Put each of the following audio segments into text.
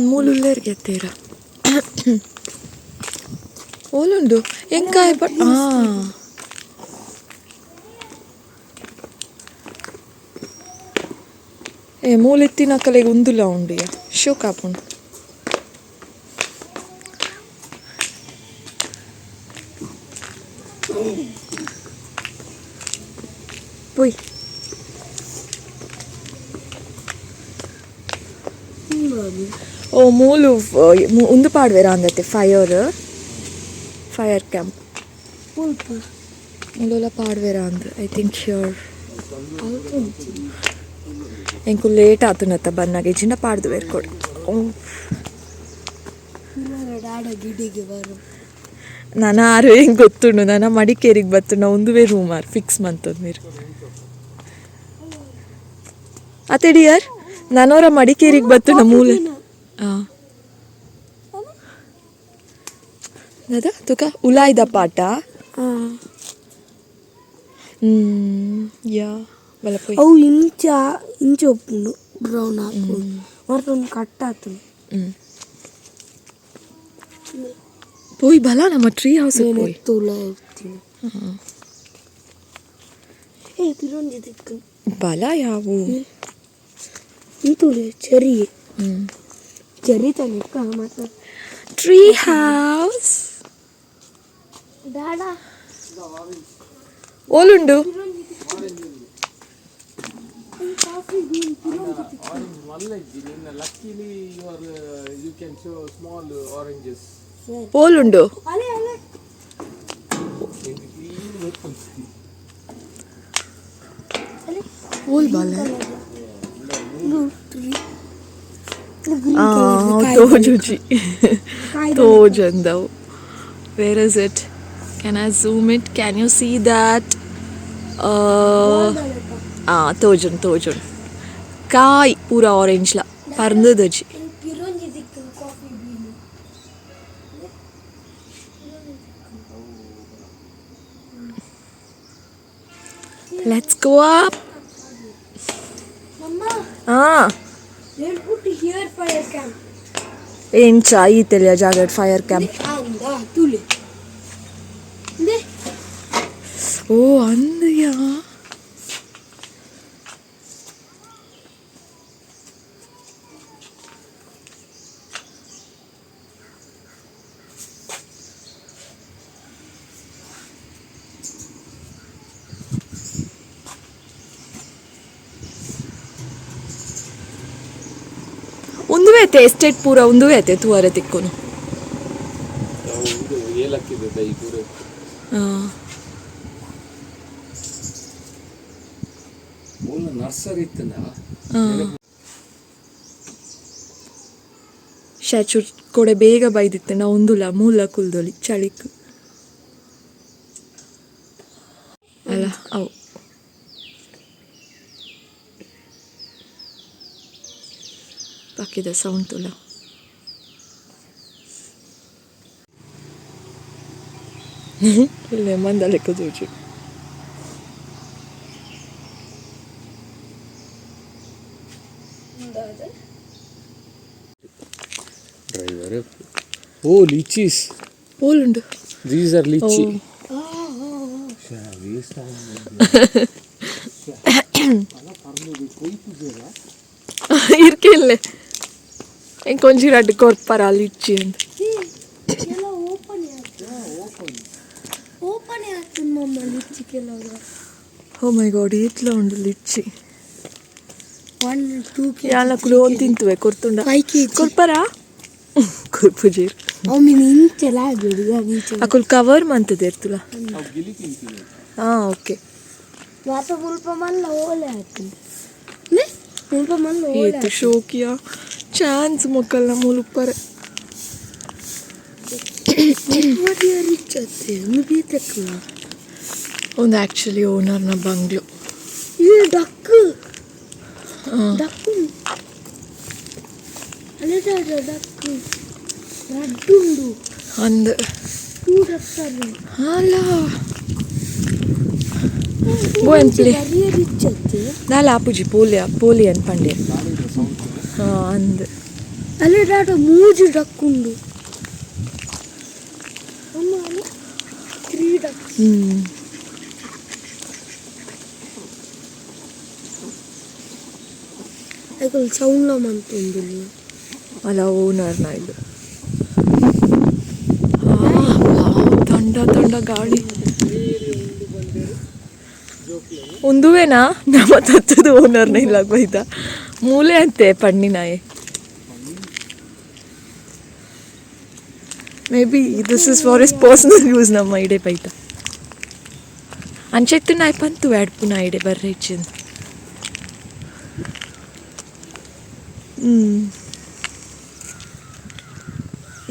ಮೂಲುಲ್ಲೇರ್ ಗೆತ್ತೀರ ಓಲುಂಡು ಎಂಕಾಯ್ but ಏ ಮೂಲೆತ್ತಿನಕಲೆಗ್ ಉಂದುಲ ಉಂಡುಯ ಶೋಕ್ ಆಪುಂಡು. ಪೋಯ್ ಓ ಮೂಲು ಉಂದು ಪಾಡ್ವೆರ ಅಂದತೆ ಫೈರ್ ಫೈರ್ ಕ್ಯಾಂಪ್ ಮೂಲುಲ ಪಾಡ್ವೆರ ಅಂದ್ I think here. ಎಂಕು ಲೇಟ್ ಆತುನತ್ತ ಬನ್ನಾಗ ಇಜ್ಜಿಂಡ ಪಾಡ್ದುವೆರ್ ಕೊಡು. ನನ ಆರು ಹೆಂಗೆ ಗೊತ್ತುಂಡು ನನ ಮಡಿಕೇರಿಗೆ ಬತ್ತುಂಡ ಉಂದುವೇ ರೂಮ್ ಆರ್ ಫಿಕ್ಸ್ ಮಂತೊಂದು ನೀರು ಅತ್ತೆ ಡಿಯರ್ ನಾನೋರ ಮಡಿಕೇರಿಗೆ ಬತ್ತುಂಡ ಮೂಲೆ ಹಾಂ ನದ ತುಕ ಉಲಾಯ್ದ ಪಾಟ ಯಾ ಬಲ ಪೋಯ್ ಅವು ಇಂಚ ಇಂಚ ಉಪ್ಪುಂಡು ಬ್ರೌನ್ ಆಪುಂಡು ಮತ್ತೊಂದು ಕಟ್ ಆತುಂಡು. ಪೋಯ್ ಬಲ ನಮ್ಮ ಟ್ರೀ ಹೌಸ್ ಪೋಯ್. ತುಲ ಇರ್ತೀನಿ ಏ ಪಿರೊಂಜಿ ದಿಕ್ಕು ಬಲ ಯಾವು ಇಂತುಲೆ ಚೆರಿ ಚೆರಿ ತಲೆಕ್ಕ ಮಾತ್ರ ಟ್ರೀ ಹೌಸ್ ದಾಡ ಓಲುಂಡು Luckily you are you can show small oranges. ಓಲುಂಡು ಅಲೆ ಅಲೆ ಓಲ್ ಬಲ ಗ್ರೀನ್ ತೋಜುಜಿ ತೋಜಂದವು. Where is it? Can I zoom it? Can you see that? ತೋಜುನ್ ತೋಜುನ್ ಕಾಯ್ ಪೂರ ಆರೆಂಜ್ಲ ಪರ್ಂದದಜಿ. ಪಿರೊಂಜಿ ದಿಕ್ಕು coffee bean. Let's go up. Mamma they put here fire camp. ಎಂಚ ಈ ತೆಲಿಯ ಜಾಗಡ್ ಫೈರ್ ಕ್ಯಾಂಪ್? ಅಂದ ತುಲೆ ದೆ. ಓ ಅಂದಯಾ. ಉಂದುವೆ ಐತೆ ಎಸ್ಟೇಟ್ ಪೂರ ಉಂದುವೆ ಐತೆ ತೂವರೆ ತಿಕ್ಕುನು. ಇದು ಏಲಕ್ಕಿದೆ ದೈ ಪೂರ. ಮೂಲ ನರ್ಸರಿ ಇತ್ತನ. ಶಾಚೂರ್ ಕೊಡೆ ಬೇಗ ಬೈದಿತ್ತೆ ನಾ ಉಂದುಲ ಮೂಲ ಕುಲ್ದೊಲಿ ಚಳಿಕ್ ಅಲ್ಲ ಅವು ಪಕ್ಕಿದ ಸೌಂಡ್ ತುಲ. ಲೆಮನ್ ಲೆಕ್ಕ ತೋಜು. ಡ್ರೈವರ್ ಓ ಲಿಚೀಸ್. ಓಲುಂಡು? These are lychee. ಇರ್ಕಿಲ್ಲೆ ಎಂಕ್ ಒಂಜಿ ರಡ್ಡ್ ಕೊರ್ಪರ ಲಿಚ್ಚಿ ಅಂದ್. ಎಲ್ಲ ಓಪನ್ ಓಪನ್ ಆಯ್ತು ಮಮ್ಮ ಲಿಚ್ಚಿ ಕೆಲವು. ಓ ಮೈ ಗಾಡ್, ಈತ್ಲ ಉಂಡು ಲಿಚ್ಚಿ. 1 2 ಯಾಲ ಕುಲು ತಿಂತುವೆ ಕೊರ್ತುಂಡ. 5 ಕೆಜಿ. ಕೊರ್ಪರ ಕೊರ್ಪುಜೀರ್. ಅವು ಮೀನು ಇಂಚೆಲ್ಲ ಆಗ್ಬೇಡಿ ಇಂಚೆ. ಅಕುಲ್ ಕವರ್ ಮಂತದೇರ್ತುಲ. ಅವು ಗಿಲಿ ತಿಂತೀನಿ. ಹಾ ಓಕೆ. ಮಾತ ಮುಲ್ಪ ಮಲ್ಲ ಓಲೆ ಆಯ್ತು ಮುಲ್ಪ ಮಲ್ಲ ಓಲೆ. ಏತ್ ಶೋಕಿಯ ಚಾನ್ಸ್ ಮೊಕ್ಕಲ್ನ ಮೂಲುಪ್ಪರೆ. ರಿಚ್ ಅತ್ತೆ ಒಂದು ಬೀತಕ್ಕಲ್ಲ. ಒಂದು ಆ್ಯಕ್ಚುಲಿ ಓನರ್ನ ಬಂಗ್ಲೋ. ಇದು ಡಕ್ ಡಕ್ ಅಲ್ಲೇ ಡಕ್ ರಡ್ಡುಂಡು. ಅಂದ್ ಟೂ ಡಕ್ಸ್. ಅಲ್ಲ ಬೋಯನ್ ಪ್ಲೇ. ಬರಿಯ ರಿಚ್ ಅತ್ತೆ. ದಾಲ ಆಪುಜಿ ಪೋಲಿಯ ಪೋಲಿ ಅನ್ ಪಂಡೆ. ಅಂದ್. ಅಲ್ಲಿ ಡಾಟ ಮೂಜಿ ಡಕ್ ಉಂಡು. Three duck. ಐಕೊಲ್ ಸೌಂಡ್ ಮಂತೊಂದುಲ್ಲ. ಅಲ್ಲ, ಓನರ್ನ ಇದು. ತಂಡ ತಂಡ ಗಾಳಿ. ಉಂದುವೇನಾ ನಮ್ಮ ತತ್ತದ ಓನರ್ನ ಇಲ್ಲ ಬೈದ ಮೂಲೆ ಅಂತೆ ಪಣ್ಣಿನಾಯೆ. Maybe this is for his personal use. ನಮ್ಮ ಇಡೆ ಬೈತ ಅಂಚೆತ್ತು ನಾಯಿ ಪಂತು ವ್ಯಾಡ್ಪು ನಾ ಇಡೆ ಬರ್ರೆ ಇಚ್ಚಿಂದು.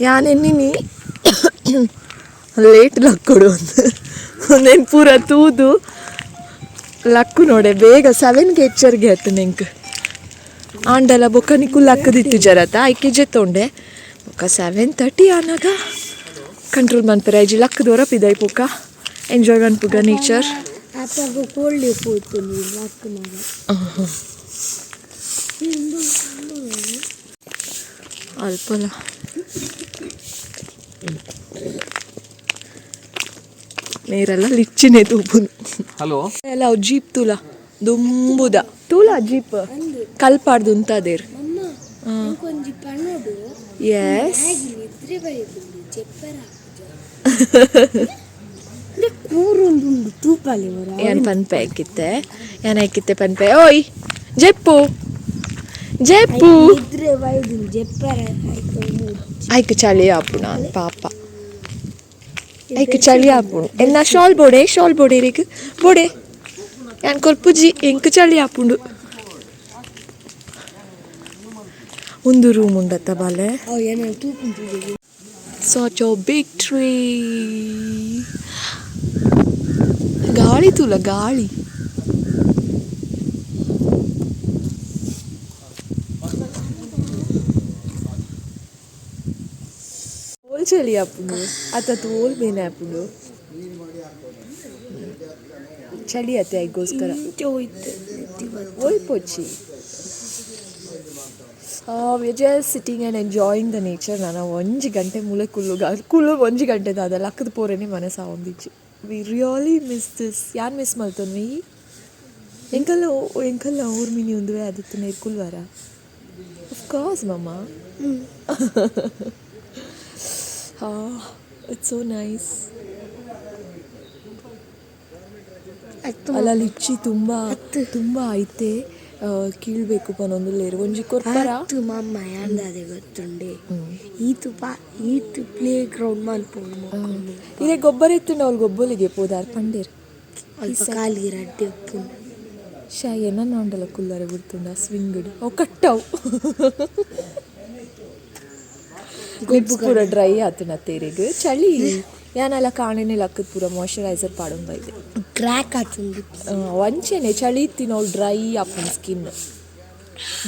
ಯಾನೆನ್ನಿನಿ ಲೇಟ್ ಲಕ್ಕೊಡು ಒಂದೇನು ಪೂರ ತೂದು ಲಕ್ಕು ನೋಡೆ. ಬೇಗ 7ಗೆ ಎಚ್ಚರಿಗೆ ಆಯ್ತು ನೆಂಕ್. ಆಂಡಲ ಬೊಕ್ಕ ನಿಕ್ಕು ಲಕ್ಕದಿತ್ತು ಜರತ ಐಕೆ ಜೆತ್ತೊಂಡೆ. ಬೊಕ್ಕ 7:30 ಆನಾಗ ಕಂಟ್ರೋಲ್ ಮನ್ಪೆರೆ ಐಜಿ, ಲಕ್ಕದೋರ ಪಿದೈ ಪೋಕ. ಎಂಜಾಯ್ ಮನ್ಪುಗ ನೇಚರ್. ಅಪ್ಪಗ ಕೋಲ್ಡ್ ಪೋತು ಲಕ್ಕನಾಗ. ಅಲ್ಪಲ ನೀರೆಲ್ಲ ಲಿಚ್ಚಿನೇ ತೂಪುನು. ಹಲೋ. ಎಲ್ಲ ಅವು ಜೀಪ್ ತೂಲ, ದುಂಬುದ ತೂಲ ಜೀಪ್ ಕಲ್ಪಾಡ್ದು ಉಂತಾದೇರ್. ಅಮ್ಮ, ಇಂಕೊಂಜಿ ಪನೊಡು. ಎಸ್. ನಿದ್ರೆ ಬೈದುಂಡು, ಚೆಪ್ಪರ ಕೂರುಂದುಂಡು ತೂಪಾಲೆ ಬರ. ಏನ್ ಪನ್ಪೆ ಹಾಕಿತ್ತೆ, ಏನ್ ಹಾಕಿತ್ತೆ ಪನ್ಪೆ. ಓಯ್ ಜೆಪ್ಪು ಜೆಪ್ಪು. ನಿದ್ರೆ ಬೈದುಂಡು, ಜೆಪ್ಪರ ಆಯ್ತು. ಐಕ್ ಚಳಿ ಆಪುಣ ಪಾಪ, ಐಕ್ ಚಳಿ ಆಪುಂಡು. ಎನ್ನ ಶಾಲ್ ಬೋಡೆ, ಶಾಲ್ ಬೋಡೆ ರೇಗ್ ಬೋಡೆ. ಯಾನ್ ಕೊರ್ಪುಜಿ, ಎಂಕ್ ಚಳಿ ಆಪುಂಡು. ಒಂದು ರೂಮ್ ಉಂಡತ್ತ ಬಾಲೆ. ಅವು ಏನೋ ತೂಪುಂಡು. Such a big tree. ಗಾಳಿ ತೂಲ, ಗಾಳಿ. ಓಲ್ ಚಳಿ ಆಪುಂಡು ಅತ್ತ ಓಲ್ ಬೇನೆ ಆಪುಂಡು. ಚಳಿ ಅತ್ತೆ ಐಗೋಸ್ಕರ. ಹೋಯ್ತು. ಓಲ್ ಪೊಚ್ಚಿ. We just sitting and enjoying the nature. ನಾನು ಒಂಜಿ ಗಂಟೆ ಮೂಲೆ ಕುಲ್ಲುಗ ಕುಲ್ಲು. ಒಂಜಿ ಗಂಟೆ ದಾದ ಲಕ್ಕದ ಪೋರೆನೆ ಮನಸ್ಸಾವೊಂದಿಜ್ಜಿ. We really miss this. ಯಾನ್ ಮಿಸ್ ಮಲ್ತೊನ್ವಿ. ಎಂಕಲ್ಲ ಎಂಕಲ್ಲ ಊರ್ ಮಿನಿ ಉಂದುವೆ ಅದಿತ್ತು ನೇರ್ಕುಲ್ವಾರ. ಆಫ್ ಕೋರ್ಸ್ ಮಮ್ಮ. ಹಾ, it's so nice. ಅಲ್ಲ, ಲಿಚ್ಚಿ ತುಂಬ ತುಂಬ ಐತೆ. ಕೀಳ್ಬೇಕು ಪನೊಂದುಲ್ಲೇರು ಒಂಜಿ ಕೊರ್ಪರ. ಅತ್ತು ಮಮ್ಮ, ಯಾಂದಾದೆ ಗೊತ್ತುಂಡೆ, ಈತು ಪಾ ಈತು ಪ್ಲೇ ಗ್ರೌಂಡ್ ಮನ್ಪುಂಡು. ಇರೆ ಗೊಬ್ಬರ ಇತ್ತು, ಅವ್ಳು ಗೊಬ್ಬಲಿಗೆ ಪೋದಾರ್ ಪಂಡೇರ್. ಅಲ್ಪ ಕಾಲಿ ರಡ್ಡೆ ಉಪ್ಪುಂಡು. ಶಾಯಿ ಎನ್ನ ಉಂಡಲ ಕುಲ್ಲರೆ ಬಿಡ್ತುಂಡ ಸ್ವಿಂಗ್. ಅವು ಕಟ್ಟವು ಲಿಪ್ಸ್ ಪೂರ ಡ್ರೈ ಆತುನ ತೇರೆಗ್ ಚಳಿ. ಯಾನಲ್ಲ ಕಾಣೆನೆ ಲಕ್ಕದ ಪೂರ ಮಾಯಶ್ಚರೈಸರ್ ಪಾಡೊಂದು ಬೈದೆ. ಕ್ರ್ಯಾಕ್ ಆತುಂಡು. ವಂಚನೆ ಚಳಿ ಇತ್ತಿನ ಅವ್ಳು ಡ್ರೈ ಆಪುಂಡು ಸ್ಕಿನ್.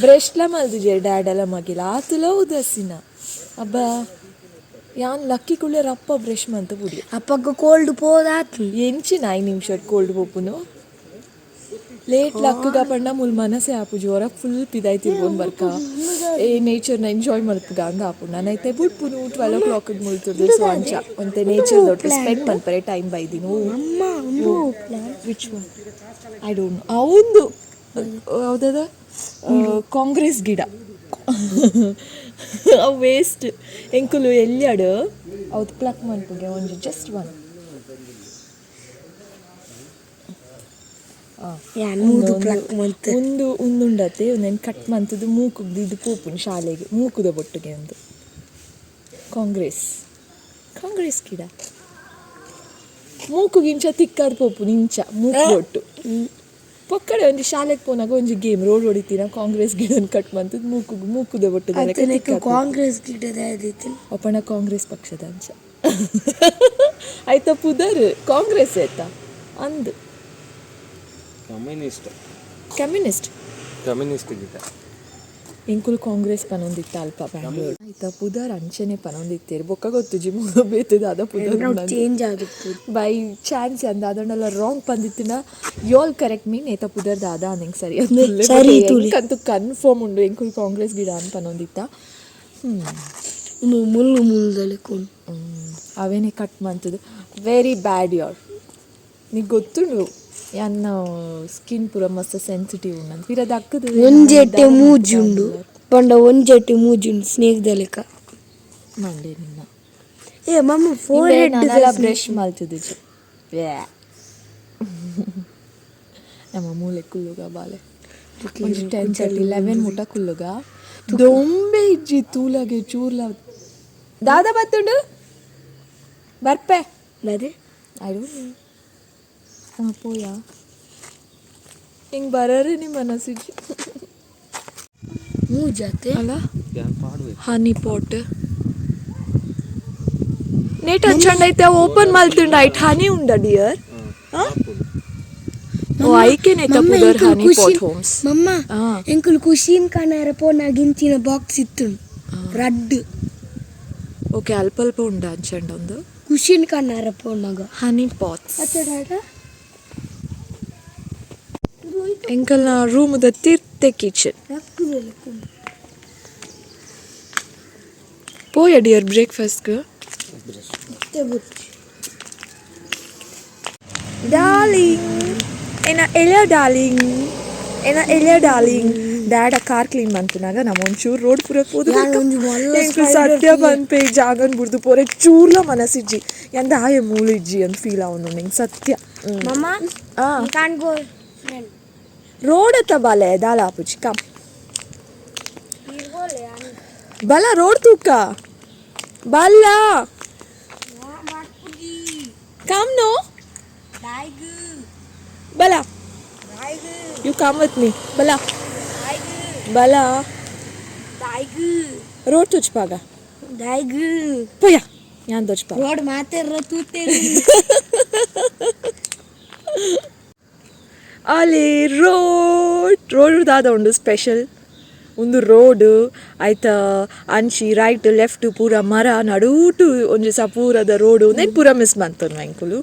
ಬ್ರಷ್ಲ ಮಲ್ದುಜೆ ಡ್ಯಾಡಲ ಮಗಿಲ ಆತುಲ ಉದಾಸಿನ. ಅಬ್ಬ, ಯಾನ್ ಲಕ್ಕಿ ಕುಳ್ಳೆ ರಪ್ಪ ಬ್ರಷ್ ಮಂತ ಬುಡಿ. ಅಪ್ಪಗ ಕೋಲ್ಡ್ ಪೋದಾತು. ಎಂಚಿನ 5 ನಿಮಿಷ ಕೋಲ್ಡ್ ಪೋಪುನು? ಲೇಟ್ ಲಕ್ಕುಗ ಪಂಡ ಮುಲ್ ಮನಸೆ ಆಪುಜಿ. ಹೊರ ಫುಲ್ ಪಿದಾಯ್ ತಿರ್ಗೊಂದು ಬರ್ಕ, ಏ ನೇಚರ್ನ ಎಂಜಾಯ್ ಮಲ್ಪುಗ ಅಂದ ಆಪುಂಡು. ನಾನು ಐತೆ ಬುಡ್ಪುನು 12 ಓ ಕ್ಲಾಕ್ ಮುಲ್ತುರ್ದು. ಸೊ ಅಂಚ ಒಂತೆ ನೇಚರ್ ದೊಟ್ಟು ಸ್ಪೆಂಡ್ ಮಲ್ಪರೆ ಟೈಮ್ ಬೈದಿನು. ಅಮ್ಮ, ಉಂದು plan. Which one? I don't know. ಅವಂದು ಯಾವುದದ, ಕಾಂಗ್ರೆಸ್ ಗಿಡ. ಅವು ವೇಸ್ಟ್. ಎಂಕುಲು ಎಲ್ಯಾಡು ಅವು ಪ್ಲಕ್ ಮನ್ಪುಗೆ ಒಂಜಿ ಜಸ್ಟ್ ಒನ್. ಯಾನ್ ಮೂದು ಪ್ಲಕ್ ಮಂತ್. ಒಂದು ಉಂದುಂಡತೆ, ಒಂದೆನ್ ಕಟ್ ಮಂತದ್ದು ಮೂಕುಗ್ ಇದು ಪೋಪುನು ಶಾಲೆಗೆ ಮೂಕುದ ಬೊಟ್ಟುಗೆ. ಒಂದು ಕಾಂಗ್ರೆಸ್ ಕಾಂಗ್ರೆಸ್ ಗಿಡ ಮೂಕುಗಿಂಚ ತಿಕ್ಕಾದ್ ಪೋಪುನು, ಇಂಚ ಮೂಕು ಬೊಟ್ಟು ಪೊಕ್ಕಡೆ. ಒಂಜಿ ಶಾಲೆಗೆ ಪೋನಾಗ ಒಂಜಿ ಗೇಮ್, ರೋಡ್ ಹೊಡಿತೀನ ಕಾಂಗ್ರೆಸ್ ಗಿಡನ್ ಕಟ್ ಮಂತದ್ದು ಮೂಕುಗ್ ಮೂಕುದ ಬೊಟ್ಟು. ಕಾಂಗ್ರೆಸ್ ಗಿಡದ ಆದಿತ್ತು. ಅಪ್ಪಣ ಕಾಂಗ್ರೆಸ್ ಪಕ್ಷದ ಅಂಚ ಆಯ್ತಾ? ಪುದರ್ ಕಾಂಗ್ರೆಸ್ ಆಯ್ತಾ ಅಂದ್. ಕಮ್ಯುನಿಸ್ಟ್. ಕಮ್ಯುನಿಸ್ಟ್. ಕಮ್ಯುನಿಸ್ಟ್ ಗಿಡ. ಎಂಕುಲು ಕಾಂಗ್ರೆಸ್ ಪನೊಂದಿತ್ತ ಅಲ್ಪ ಬ್ಯಾಂಗ್ಳೂರ್ ಆಯ್ತಾ ಪುದರ್ ಅಂಚನೆ ಪನೊಂದಿತ್ತೇರು ಬೊಕ್ಕ ಗೊತ್ತುಜಿ ಮೂಲ ಬೇತೆ ದಾದ ಪುದರ್. ಚೇಂಜ್ ಆದಿಪ್ಪು. ಬೈ ಚಾನ್ಸ್ ಅಂದ ಅದನ್ನೆಲ್ಲ ರಾಂಗ್ ಪಂದಿತ್ತಿನ ಯೋಲ್ ಕರೆಕ್ಟ್ ಮೀನ್ ಏತ ಪುದರ್ ದಾದ ಅಂದಂಗೆ ಸರಿ. ಸರಿ ತೂಲಿ. ಅಂತೂ ಕನ್ಫರ್ಮ್ ಉಂಡು ಎಂಕುಲು ಕಾಂಗ್ರೆಸ್ ಗಿಡ ಅಂತ ಪನೊಂದಿತ್ತ. ಉಂದು ಮುಳ್ಳು ಮುಳ್ಳುದಲೆಕ್ಕ. ಅವೇನೆ ಕಟ್ ಮಂತದು ವೆರಿ ಬ್ಯಾಡ್ ಯಾರ್. ನಿಗ್ ಗೊತ್ತುಂಡು ಯಾನ್ನ ಸ್ಕಿನ್ ಪೂರ ಮಸ್ತ್ ಸೆನ್ಸಿಟಿವ್ ಉಂಡು ಪಿರ ದಕ್ಕದು. ಒಂಜೆಟ್ಟೆ ಮೂಜಿ ಉಂಡು ಪಂಡ ಒಂಜೆಟ್ಟೆ ಮೂಜಿ ಉಂಡು ಸ್ನೇಕ್ ದಲೆಕ್ಕ. ಮಂಡೆ ನಿನ್ನ. ಏ ಮಮ್ಮ, ಫೋರ್ ಹೆಡ್. ಬ್ರಷ್ ಮಲ್ತದಿಜ್ಜಿ. ನಮ್ಮ ಮೂಲೆ ಕುಲ್ಲುಗ ಬಾಲೆ, ಒಂಜಿ 10:30 11 ಮುಟ ಕುಲ್ಲುಗ. ದೊಂಬೆ ಇಜ್ಜಿ ತೂಲಗೆ ಚೂರ್ಲ ದಾದ ಬತ್ತುಂಡು ಬರ್ಪೆ. ಅದೇ. I don't know. ಹಾಂ ಪೋಯ ಹಿಂಗೆ ಬರರೆ ನಿಮ್ಮ ಮನಸ್ಸಿಜ್ಜಿ. ಮೂಜಾತೆ. ಅಲ್ಲ, honey pot ನೇಟ್ ಹಚ್ಚಂಡ್ ಐತೆ ಓಪನ್ ಮಲ್ತುಂಡ ಐಟ್ ಹನಿ ಉಂಡ ಡಿಯರ್. ಓ ಐಕೆನೆ ಪುದರ್ honey pot homes. ಮಮ್ಮ. ಆ. ಎಂಕುಲು ಖುಷಿನ್ ಕಾಣಾರ ಪೋನಾಗ ಇಂಚಿನ ಬಾಕ್ಸ್ ಇತ್ತು ರಡ್ಡ್. ಓಕೆ, ಅಲ್ಪ ಅಲ್ಪ ಉಂಡ ಅಂಚಂಡ ಒಂದು. ಖುಷಿನ್ ಕಾಣಾರ ಪೋನಾಗ. Honey pots. ಎಂಕಲ್ನ ರೂಮುದ ತೀರ್ತೆ ಕಿಚನ್. ಪೋಯ ಡಿಯರ್ ಬ್ರೇಕ್ಫಾಸ್ಟ್ಗೆ. ಡಾರ್ಲಿಂಗ್ ಏನ ಎಳ್ಯ, ಡಾರ್ಲಿಂಗ್ ಏನ ಎಳ್ಯ darling. Dad car clean ಮಂತುನಾಗ ನಮ್ಮ ಒಂಚೂರು ರೋಡ್ ಪೂರ ಪೋದು. ಯಾನ್ ಒಂಜಿ ಮಲ್ಲ ಎಂಕು ಸತ್ಯ ಪನ್ಪೆ, ಈ ಜಾಗನ್ ಬುಡ್ದು ಪೋರೆ ಚೂರ್ಲ ಮನಸ್ಸಿಜ್ಜಿ. ಎಂದ ಆಯೆ ಮೂಲು ಇಜ್ಜಿ ಅಂತ ಫೀಲ್ ಅವನು ನಿಂಗೆ ಸತ್ಯ. ಮಮ್ಮ. ಆ. Can't go friend. Road ಅತ್ತ ಬಾಲೆ ದಾಲ ಆಪುಜಿ, ಕಮ್. ಬಲ ರೋಡ್ ತೂಕ ಬಲ್ಲ. Come no. ಬಲ, you come with me. ಬಲ ಬಲ ರೋಡ್ ತುಚ್ಪಾಗ. ಪೋಯ ಯಾನ್ ತೋಚ್ಪಾಗ. ರೋಡ್ ಮಾತೆರ್ರ ತೂತೇರು. ಅಲ್ಲಿ ರೋಡ್ ರೋಡ್ ದಾದ ಉಂಡು ಸ್ಪೆಷಲ್ ಒಂದು ರೋಡ್ ಆಯ್ತ. ಅಂಚಿ ರೈಟ್ ಲೆಫ್ಟ್ ಪೂರ ಮರ, ನಡೂಟು ಒಂಜಿ ಸ ಪೂರದ ರೋಡ್. ಉಂದೆನ್ ಪೂರ ಮಿಸ್ ಮಂತೊನು ಎಂಕುಲು.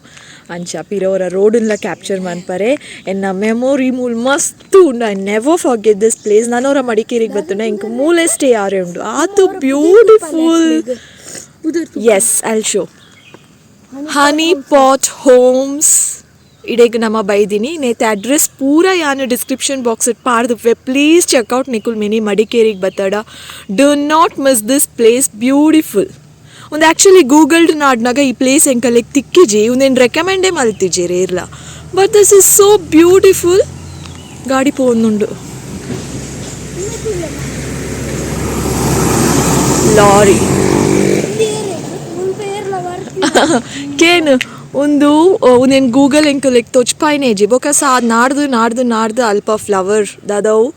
ಅಂಚ ಪಿರೋರ ರೋಡನ್ಲ ಕ್ಯಾಪ್ಚರ್ ಮನ್ಪರೆ. ಎನ್ನ ಮೆಮೊರಿ ಮೂಲ್ ಮಸ್ತ್ ಉಂಡು. I never forget this place. ನನೋರ ಮಡಿಕೇರಿಗೆ ಬತ್ತುಂಡ ಎಂಕ್ ಮೂಲೆ ಸ್ಟೇ ಆರೆ ಉಂಡು. ಆತು beautiful. Yes, I'll show. Honey Pot Homes ಇಡೆಗ್ ನಮ್ಮ ಬೈದಿನಿ. ನೇತೆ ಅಡ್ರೆಸ್ ಪೂರ ಯಾನು ಡಿಸ್ಕ್ರಿಪ್ಷನ್ ಬಾಕ್ಸ್ it ಪಾಡ್ದುಪ್ಪೆ. Please checkout. ನಿಕುಲ್ mini ಮಡಿಕೇರಿಗೆ ಬತ್ತಡ, do not miss this place, beautiful. ಒಂದು ಆ್ಯಕ್ಚುಲಿ ಗೂಗಲ್ಡ್ ನಾಡ್ನಾಗ ಈ ಪ್ಲೇಸ್ ಎಂಕಲೆಗ್ ತಿಕ್ಕಿಜಿ. ಒಂದೇನು ರೆಕಮೆಂಡೇ ಮಲ್ತಿಜಿ ರೇರ್ಲ, but this is so beautiful. ಗಾಡಿ ಪೋವೊಂದುಂಡು, ಲಾರಿ. ಕೇನು ಒಂದು ಒಂದೇನು ಗೂಗಲ್ ಎಂಕುಲೆಗ್ ತೊಚ್ಪಾಯ್ನೇಜಿ. ಬೊಕ ಸಾ ನಾಡ್ದು ನಾಡ್ದು ನಾಡ್ದು ಅಲ್ಪ ಫ್ಲವರ್ ದಾದವು,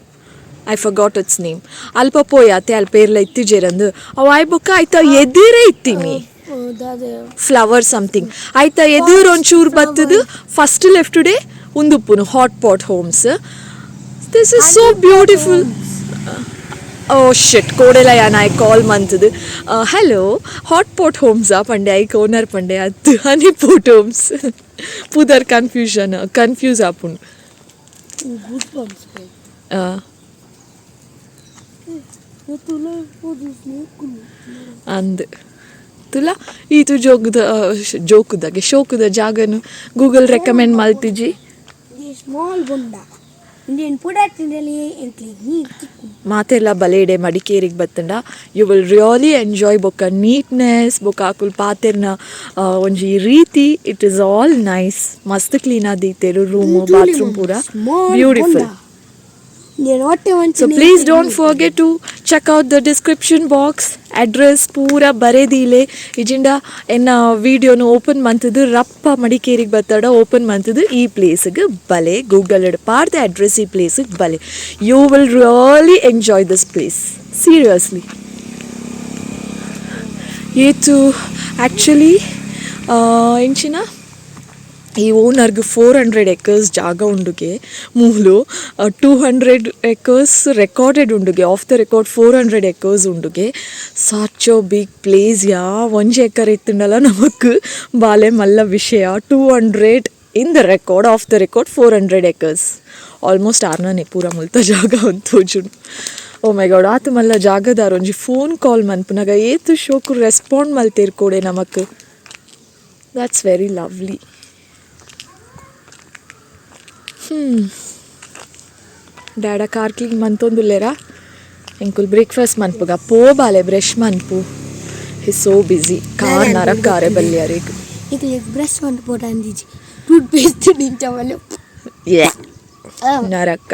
I forgot its name. ಅಲ್ಪ ಪೋಯಾತೆ ಅಲ್ಪ ಏರ್ಲ ಇತ್ತಿಜೇರಂದು ಅವು ಆಯ್. ಬೊಕ್ಕ ಆಯ್ತ ಎದಿರೇ ಇತ್ತೀನಿ ಫ್ಲವರ್ ಸಮಥಿಂಗ್ ಆಯ್ತಾ. ಎದುರು ಒಂಚೂರು ಬತ್ತದು first left day ಉಂದುಪ್ಪುನು hot pot homes. This is so beautiful. Oh shit, ಕೋಡೆಲ ಯಾನ್ I call ಮಂತದು hello hot pot ಹೋಮ್ಸಾ ಪಂಡೆ. ಐಕ್ ಓನರ್ ಪಂಡೆ ಅತ್ತು honey pot homes. ಪುದರ್ ಕನ್ಫ್ಯೂಷನ್ ಕನ್ಫ್ಯೂಸ್ ಆಪುಂಡು. Good bumps. ಆ, ಅಂದ್ ತುಲ ಈತು ಜೋಗದ ಜೋಕುದಾಗೆ ಶೋಕುದ ಜಾಗನು ಗೂಗಲ್ ರೆಕಮೆಂಡ್ ಮಲ್ತಿಜಿ. ಸ್ಮಾಲ್ ಬೊಂಡ ಇಂಡಿಯನ್ ಪುಡಾಟಿನಲ್ಲಿ ಎಂಕ್ಲೆ ನೀರು ತಿಕ್ಕು. ಮಾತೆಲ್ಲ ಬಲೇಡೆ ಮಡಿಕೇರಿಗೆ ಬತ್ತಂಡ you will really enjoy. ಬೊಕ್ಕ ನೀಟ್ನೆಸ್ ಬೊಕ್ಕ ಅಕುಲ್ ಪಾತೆರ್ನ ಒಂಜಿ ರೀತಿ, it is all nice. ಮಸ್ತ್ ಕ್ಲೀನ್ ಆದೀತೇರು ರೂಮು ಬಾತ್ರೂಮ್ ಪೂರ ಬ್ಯೂಟಿಫುಲ್. ಇಂಡಿಯನ್ ಹೊಟ್ಟೆ. So please don't forget to check out the description box. Address ಪೂರ ಬರೆದೀಲೆ. ಇಜಿಂಡ ಎನ್ನ ವಿಡಿಯೋನು ಓಪನ್ ಮಂತದ್ದು ರಪ್ಪ ಮಡಿಕೇರಿಗೆ ಬತ್ತಡ ಓಪನ್ ಮಂತದ್ದು ಈ ಪ್ಲೇಸ್ಗೆ ಬಲೆ. ಗೂಗಲ್ ಪಾಡ್ದ ಅಡ್ರೆಸ್ ಈ ಪ್ಲೇಸಿಗೆ ಬಲೆ. You will really enjoy this place, seriously. ಏತು ಆ್ಯಕ್ಚುಲಿ ಎಂಚಿನ ಈ ಓನರ್ಗ್ 400 ಎಕರ್ಸ್ ಜಾಗ ಉಂಡುಗೆ. ಮೂಲು 200 ಎಕರ್ಸ್ ರೆಕಾರ್ಡೆಡ್ ಉಂಡುಗೆ. ಆಫ್ the record 400 acres ಉಂಡುಗೆ. ಸಚ್ ಅ ಬಿಗ್ ಪ್ಲೇಸ್ ಯಾ. ಒಂಜಿ ಎಕರ್ ಇತ್ತುಂಡಲ ನಮಕ್ ಬಾಲೆ ಮಲ್ಲ ವಿಷಯ. 200 in the record, off the record 400 acres. Almost ಆರ್ನನೆ ಪೂರ ಮುಲ್ತ ಜಾಗ ಅಂತೋಜುಂಡು. ಓ ಮೈ ಗಾಡ್, ಆತು ಮಲ್ಲ ಜಾಗದಾರ್ ಒಂಜಿ ಫೋನ್ ಕಾಲ್ ಮನ್ಪುನಗ ಏತ್ ಶೋಕು ರೆಸ್ಪಾಂಡ್ ಮಲ್ತೇರ್ ಕೂಡೆ ನಮಕ್. That's very lovely. ಡ್ಯಾಡ car clean ಮಂತೊಂದುಲ್ಲೆರಾ. ಎಂಕುಲ್ ಬ್ರೇಕ್ಫಾಸ್ಟ್ ಮನ್ಪುಗ. ಪೋ ಬಾಲೆ, ಬ್ರಷ್ ಮನ್ಪು. He's so busy. Car ನರಕಾರೆ ಬಲ್ಯಾರಿಗ್. ಈಗ ಬ್ರಷ್ ಮನ್ಪೊಡು ಅಂದಿಜಿ, ಟೂತ್ ಪೇಸ್ಟ್ ನಿಂಚ ಮಲ್ಲು. ನರಕ.